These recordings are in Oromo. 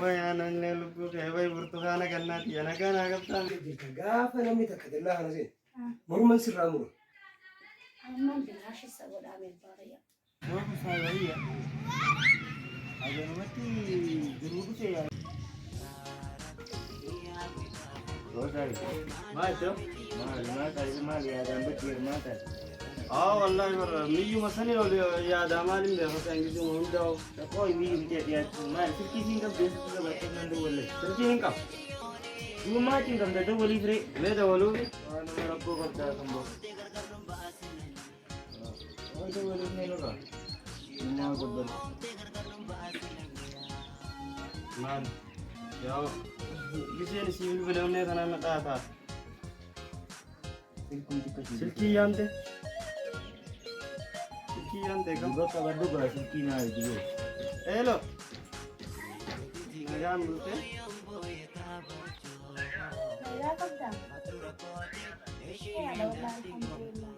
Wayaananne lubbuu kee wayi burtukaana gannaati yaa nagaa naa qabdaa. Jirta gaafa namni takka dallaa kana seene morman sirraa mura. Amman bilaashi isa godhaa mee abbaa kiyya. Gaafa saayyaa. Aganumatti jiruu dhufe yaa. Maal ta'u? Maal maal taate maal yaadaan baddeer maal taate? Aa wallahi barra miyyuma sanii ol yaadaa maaliin beeku san gisuma hundaa'u. Qoy biyyi bitee dhiyaachuu maal silkii siin qabdu eessatti qabattee nan dawwalle? Silkii hin qabu. Duumaa hin qabda dawwalii firee. Mee dawwaluufi? Waan nama rakkoo qabdaa kan bahu. Waan dawwaliif mee nurraa? Innaa gabbal. Maal? Yaa giseen isii bilbilamnee kanaan na dhaataa. Silkuun xiqqoo Silkii yaamte? Silkii yaamte kam? Duba qabadhu gaa silkii naa diboo. Eelo. Nagaan bulte? Nagaa qabdaa? Yaada wallahi alhamdulillah.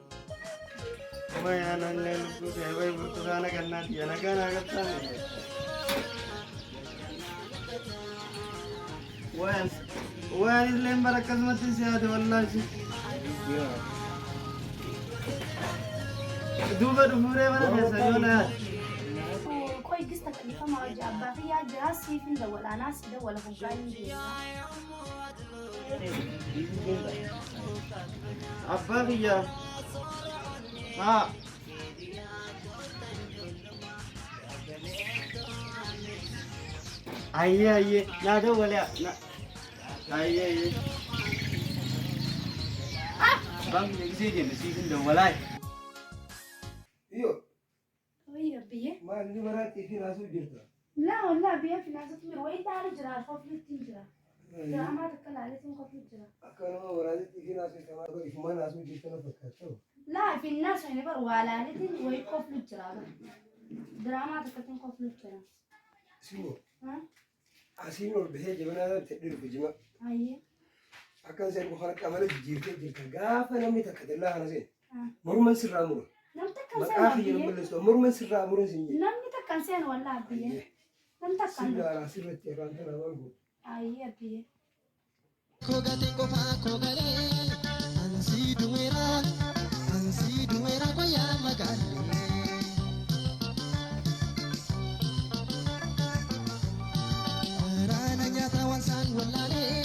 Wayaananne lubbuu kee wayi burtukaana gannaati yaa nagaa naa qabdaa. Wayaan wayaan illeen bara akkasumatti si yaade wallaahi. Duuba dhufuuree mana keessa yoo na yaade. Qoy gista kadhifama hojii abbaa kiyyaa jira siif hin dawwala anaa si dawwala hoggaa hin deema. Abbaa kiyyaa. Haa. Ayyee ayyee naa dawwale na ayyee ayyee. Abbaan kiyya gisee deeme siif hin dawwalaa. Iyo Wayii abbiyyee. maal inni maraatti fi naasuu jirta. Laa wallaa abbiyyee finaasatu jira wayii laalu jira koflutti jira. Diraamaa takka laaleetiin koflu jira. Akka nama maraatti fi naasuu jirta maal ifumaa naasuu jirta na fakkaata. Laa finnaas wayii bar waa laaleetiin wayii koflu jira bar. Diraamaa takkatiin koflu jira. Simoo asiin ol bahee jabanaa irratti fedhii dhufe jima. Ayyee. Akkan seen kana qamala jijjiirtee jirta gaafa namni takka dallaa kana seene morman sirraa mura. Namni takka hin Maqaa seenu kiyya abbiyyee. balleessu morman sirraa muran siin jedhe. Namni takka hin seenu wallaa abbiyyee. Namni takka hin Sirraa sirratti irraan tanaa maal godhu. Ayyee abbiyyee. Kogate qofaa kogalee ansii duweera ansii duweera goyaa magaalee. Waraana nyaata waan saan wallaalee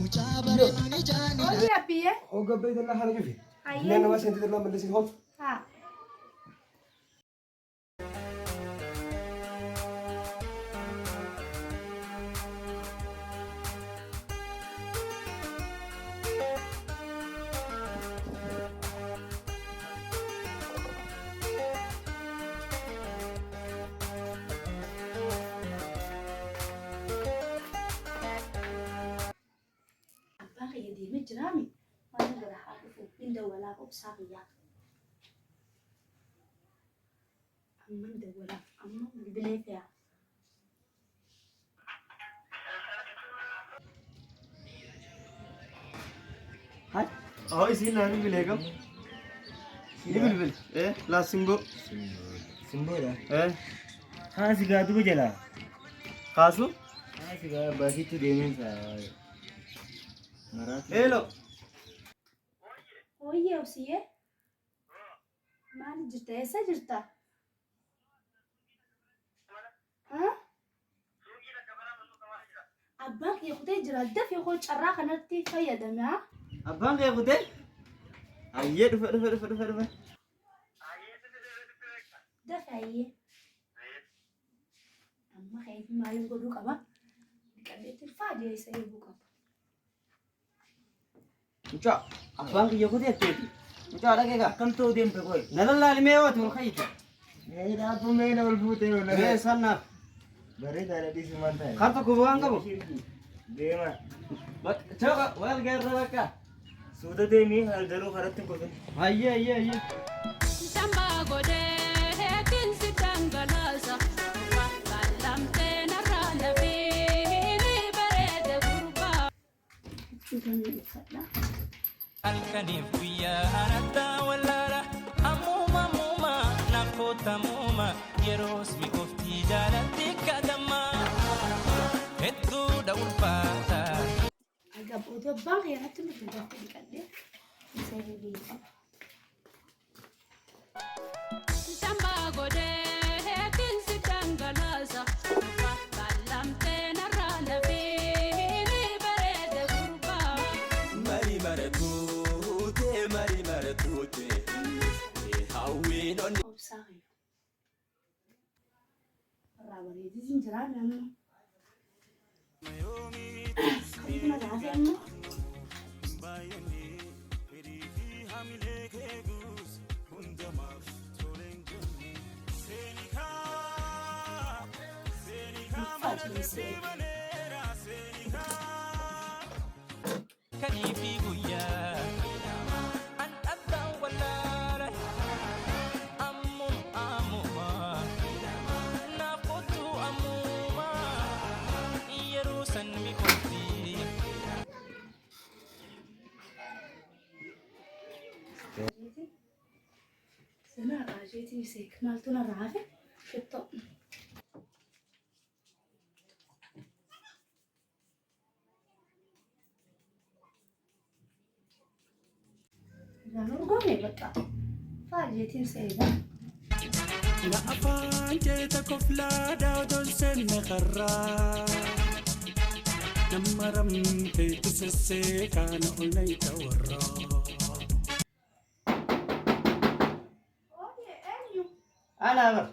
mucaa bareeduun ijaani. Wayii abbiyyee. Hogga abbee dallaa kana cufe. Ayyee. Innaan nama seente dallaa balleessin hootu. Haa. Abbaan kiyya deemee jiraami waan gara haa dhufu hin dawwalaaf obsaa kiyyaa. Amman dawwalaaf amma bilbilee fe'a. Hai. Oh isiin naa bilbilee kam? Ni bilbil. Eh laa simboo. Simboodha. Eh Haa sigaa duba jalaa. kaasu. Haa sigaa baasitti deemeen saa. Maraatu. Eelo. Wayii obsiyyee. Maali jirta? Eessa jirta? Haa? Abbaan kiyya kutee jira. Dafii koo carraa kanatti fayyadame haa? Abbaan kee kutee? Ayyee dhufe dhufe dhufe dhufe dhufe. Dafi ayyee. Amma ka'eefi maaliin godhuu qaba? Dhiqadheetti faajee isa eeguu qaba. Mucaa abbaan kiyya kutee etteeti. Mucaa dhaqee gaa. Akkam ta'uu deemte qoy? Na lallaalimee yoo ati ol kayyite. Mee dhaabbu mee na ol fuutee ol Mee sannaaf. Bareedaadha dhiisu maal ta'e? Kar tokko bu'aan qabu. Deema. Bakka chooka wal garra bakka. Suuta deemii haldaruu karatti hin kufin. Ayyee ayyee ayyee. Tambaa godhee eetiin si dhangalaasa. Bal'amtee narraa lafii bareeda gurbaa. Huccuu uffadha. Halkaniif guyyaa anattaa wallaala ammuma ammuma naaf kootta ammuma yeroos mi qofti jaalatti kadhamma. Hedduudha ulfaata. Agabbootu abbaan kiyyaatti nuti dafee dhiqadhee isa eegee qaba. Sambaa godhee tinsi dhangalaasa. Bal'amtee narraa lafee ni bareeda gurbaa. Mari maratuute mari maratuute hawwiin onni. Obsaa kiyya. Irraa bareedisiin jiraa namni. Kan naafee ammoo. Kanii fi guyyaa an dhabdaan wallaala ammuma ammuma naaf kottu ammuma yeroo san mi'oofti. Sena raajeetiin seek maaltu narraa hafe shittoo. Irraan urgoofne bakka faajeetiin seegaa. Na afaan jeeta koflaa odoon seenne karraa. Nama ramteetu sesseeqaa na ol warraa. Oye, eenyu? Ana bar.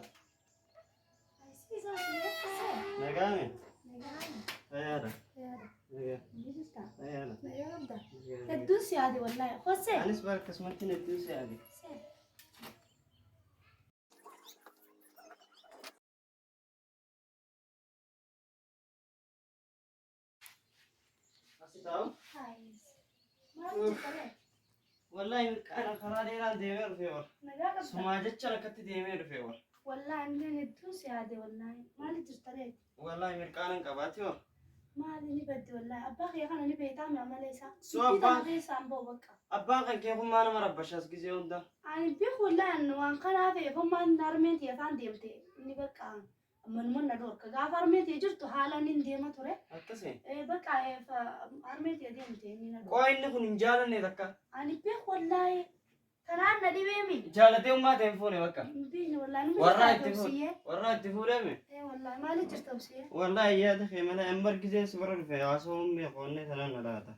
Isiisaa si'eessisee. Nagaame. Nagaan. Fayyaadha. Yaada. Nagaa. Ni jirta? Fayyaadha. Nagaa qabda? Hedduun si yaade wallaahi. Hossee. Anis bar akkasumatti hedduu si yaade. See. Asi taa'u. Haayis. Maal jirta ree? Wallaahi mirqaana karaa dheeraan deemee dhufee war. Nagaa qabda? Sumaa jecha akkatti deemee dhufee war. Wallaahi illeen hedduun si yaade wallaahi. Maal jirta ree? Wallaahi mirqaana hin qabaati war. Maali ni badde wallaahi. Abbaa kiyya kana ni beektaa mi amala isaa? So Dubbii tana abbaan- keessaan ba'u bakka. Abbaan kan kee kun maa nama rabbashaas gisee hunda. Ani beeku wallaahi waan kanaa ta'e fommaan harmeen tiyya afaan deemte inni bakka manuma na dhorka. Gaafa harmeen tiyya jirtu haalaan hin deema ture. Akkasii. Bakka harmeen tiyya deemte inni na dhorka. Qoo inni kun hin jaalanne takka. Ani beeku wallaahi kanaan na dhibeemi. Jaalatee ummaa ta'e hin fuune bakka. Hin beekne wallaahi nu Warraa jirta itti fuudhe. obsiyyee. Warraa itti fuudhame. Wallaahi maaliif jirta obsiyyee? Wallaahi yaada kee malee an bargisee si bira dhufe haasawuun beekoonnee sanaan na laata.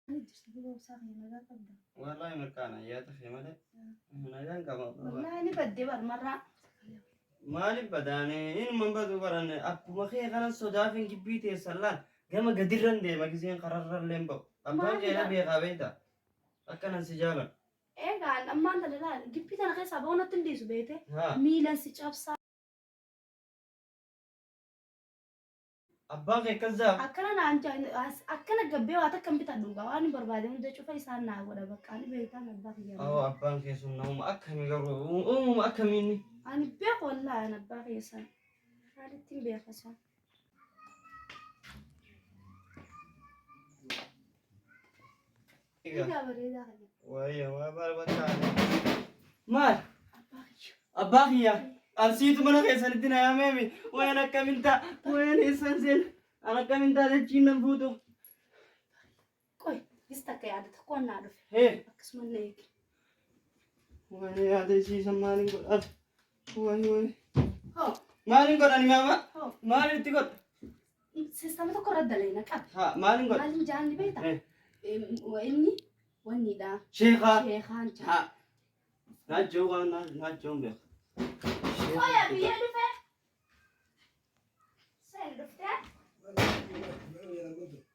Maaliif jirta duuba obsaa kiyya nagaa qabda? Wallaahi mirqaana yaada kee malee. Nagaan qaba. Wallaahi ni badde barmarraa. Maaliif badaane inuma badu baranne akkuma kee kanan sodaafin gibbii teessan laal gama gadirran deema giseen kararra illee hin ba'u. Abbaan kee na beekaa beekta. Akkanan si jaalan. Egaa ammaan tana laal gibbii tana keessaa ba'uu natti hin dhiisu beekte. Haa. Miilan si cabsaa. Abbaan kee akkas zaaf. Akkana naan akkana gabbee waa takka hin bitadhu gaa waan hin barbaade hunda cufa isaan naa godha bakka ani beektaan abbaa kiyya. Awwa abbaan kee sun namuma akkamii garuu uumama akkamii inni. Ani beeku wallaahi ani abbaa kiyya san. Maalitti hin beeka san. Egaa. Egaa bareedaa kiyya. Wayya waa barbaada. Maal? Abbaa kiyya. Abbaa kiyya. Ansiitu mana keessanitti na yaameemi. Wayan akkamin ta'a? Wayan eessan seen? An akkamin ta'a jechiin nan fuutu. Qoy gis takka yaada tokkoon naa dhufe. Hee. Akkasuma na eegi. Wayan yaada isiisan maalin godhan? Wayi wayi. Hoo Maalin godhan maama? hoo Maalin itti godha? siistama tokko irra daleena qabe. Haa maalin godha? Maalin jaanni beektaa? Eh. Inni wanniidha. Sheekaa. Sheekaan jaa. Haa. Naajjoo waan naajjoon beeka. Qoya biyya dhufe. Seen dhuftee?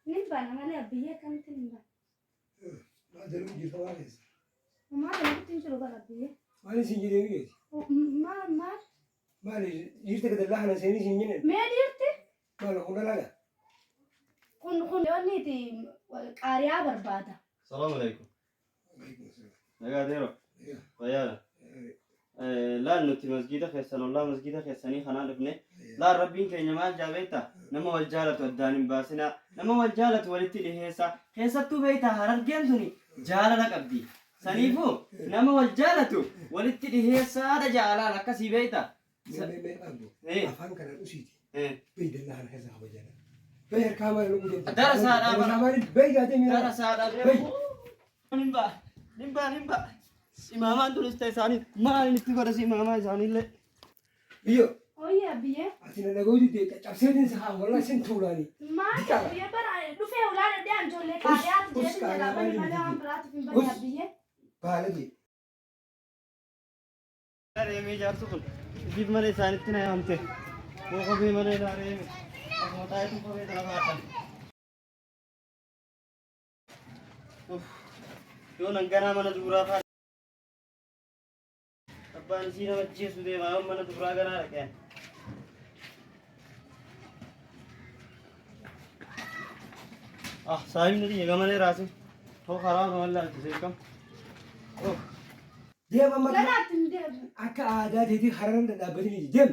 Ni bana malee biyya akkamitti ni bana? Maal daluu jirta maal keessa? Maal dalagatti hin jiru bara biyya. Maal isin jedhee biyyeeti? Maal maal? Maal dhiirta gad dallaa kana seenii isin jenneen? Mee dhiirti? Maal kun dhalaadha? Kun kun yoonniiti qaariyaa barbaada. Salaamu alaikum. Nagaa deero. Fayyaadha. Laal nuti masgiida keessan ollaa masgiida keessanii kanaa dhufne. Laal rabbiin keenya maal jaa beektaa? Nama wal jaalatu addaan hin baasinaa. Nama wal jaalatu walitti dhiheessaa. Keessattuu beektaa harargeen tuni jaalala qabdi. Saniifuu nama wal jaalatu walitti dhiheessaadha jaalaan akkasii beektaa? Mee mee abbo. Eh. Afaan kana dhusiiti. Eh. Bey dallaa kana keessa kabajana. Bey harkaa maali nu deemta. Darasaadha bara. Darasaa maali? Bey jaatee miira. Darasaadha. Bey. Nimba nimba nimba. Imaamaan tunis ta'e isaanii maal itti godhasi imaamaa isaaniillee. Biyyo Ooyyaa biyyee. ati na dhaga'uu didee caccabseetiin sahaa walaa sin tuulaani. Maal Diqaala. biyyee bara dhufee ulaa dhadhee anjoollee qaaliyaati Us jedhee qaalaa jalaa bani maali malee waan miti. biraatiif hin Us. bani biyyee. Baalagee. Reemee jaartu kun ifiif malee isaanitti na yaamte. Koo kophee malee naa reeme. Akkuma xaayituu kophee tana faadhan. Yoo nan ganaa mana duuraa faa. Abbaan isii nama ajjeesu deema yoo mana duuraa ganaa dhaqeen. Ah saayimni xiyya gamalee raase. Hoo karaa gama laalchisee kam. Oh. Deem amma Ganaatti hin deebi'u. akka aadaa teetii hararra dhadhaabbatanii deem.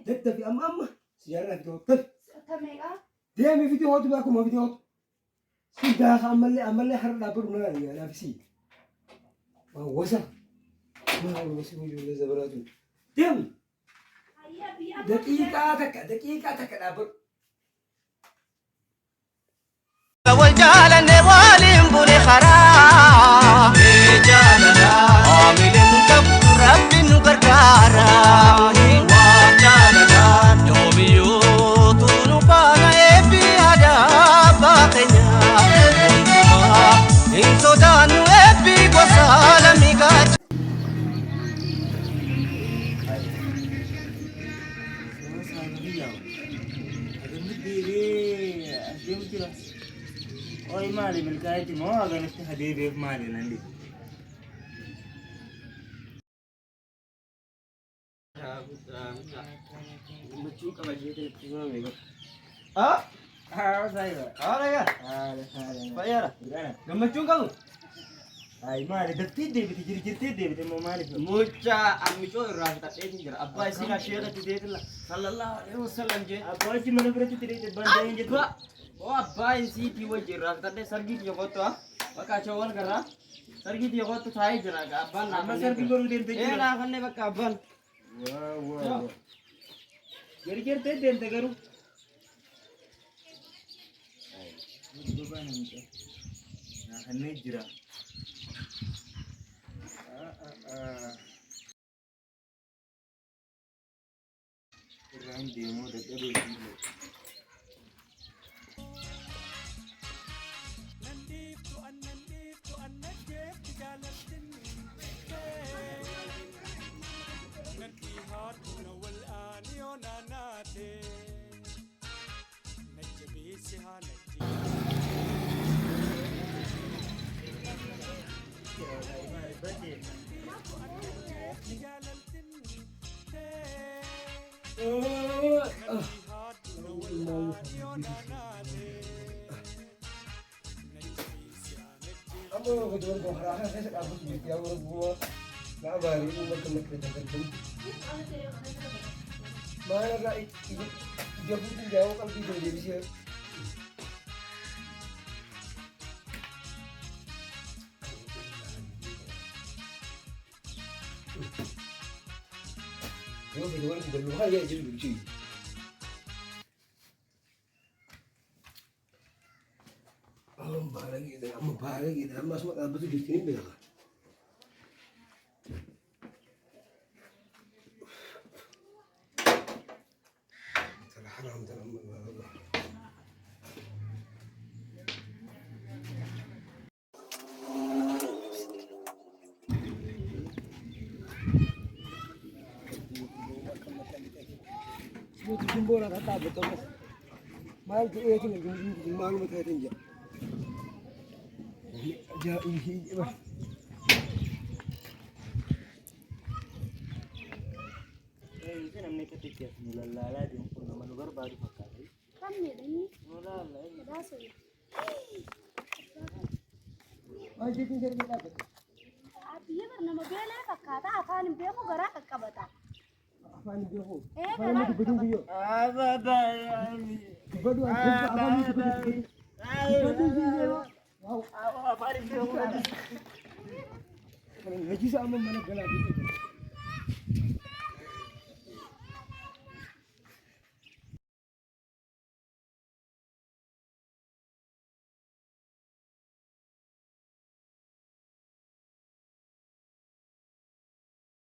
Daddafi amma amma sijaarraa fitee hootu. Tameeqaa. Deemi fitee hootu akkuma fitee hootu. Si daaka ammallee ammallee har'a dhaabbatu na naaf si. Waan wasa. Maal wasa ijoollee zabaraatu. Deem. Ayyaa biyya amma. Daqiiqaa takka daqiiqaa takka dhaabbatu. Wal jaalanne waliin bune karaa. Haamileen qabu rabbi nu gargaara. Yoomiyyuu nu faana eebbi aadaa abbaa keenya. Hundumaa hin sodaannu eebbi gosa lammii gaacha. Oi maali milkaa'eeti moo hagamitti hadeebiif maali nan dhibu? Gammachuu qaba jeetee itti himame godha. Ah! Haa saayiba. Haala yaa! Haala haala. Fayyaadha. Gana. Gammachuun qabu? Ay maali daftee deebite jirjirtee deebite moo maaliif? Mucaa ammicoo irraa fixadheetiin jira. Abbaa isii laa sheekatti deetilla. Sallallahu alaihi wasallam jee. Abbaa isii mana biratti deebite banda'een jettu. Abbaa! Oo abbaa isiitii wajji irraa fixadhee sargii kiyya kottu haa. Bakka achoo wal garraa. Sargii kiyya kottu taa'ee jira. Abbaan naa Amma sargii godhuu deemtee Ee jira. naa kannee bakka abbaan. Waa waa waa. Jirjirtee deemte garuu. Gobaa namicha. Naa kannee jira. Irraan deemuu dadhabee jiru. Amma yoo gadi wal karaa kana keessa dhaabbatu jirti yaa warra bu'aa naa baarii uummata makka darbamu. Maal irraa ija fuutiin jaawoo qalbii koo deebisee. Yoo fedhe wal gallu haa yaa jiru bulchii. Amma baalageedha amma baalageedha amma asuma dhaabbatu jirti ni beeka. Tala haraam tala amma baalageedha. Simboora kan dhaabbatu ammas. Maal ta'eetu maaluma ta'eetu jira. Ajaa'iba! Namni akka xiqqeef nu lallaalaa deemu kun nama nu barbaadu fakkaata. Kan miidhagni Nu laalla. baasuu. Maal jechuun jarri dhaabbatu? Biyya bara nama beelee fakkaata afaan hin beeku garaa qaqqabata. Afaan hin beeku. Ee Afaan garaa inni dubbatu qaqqabata. biyyoo. Dubbatu afaan inni dubbatu. Dubbatu biyyoo. Waaw. Afaan hin beeku. Najisa amma mana galaa.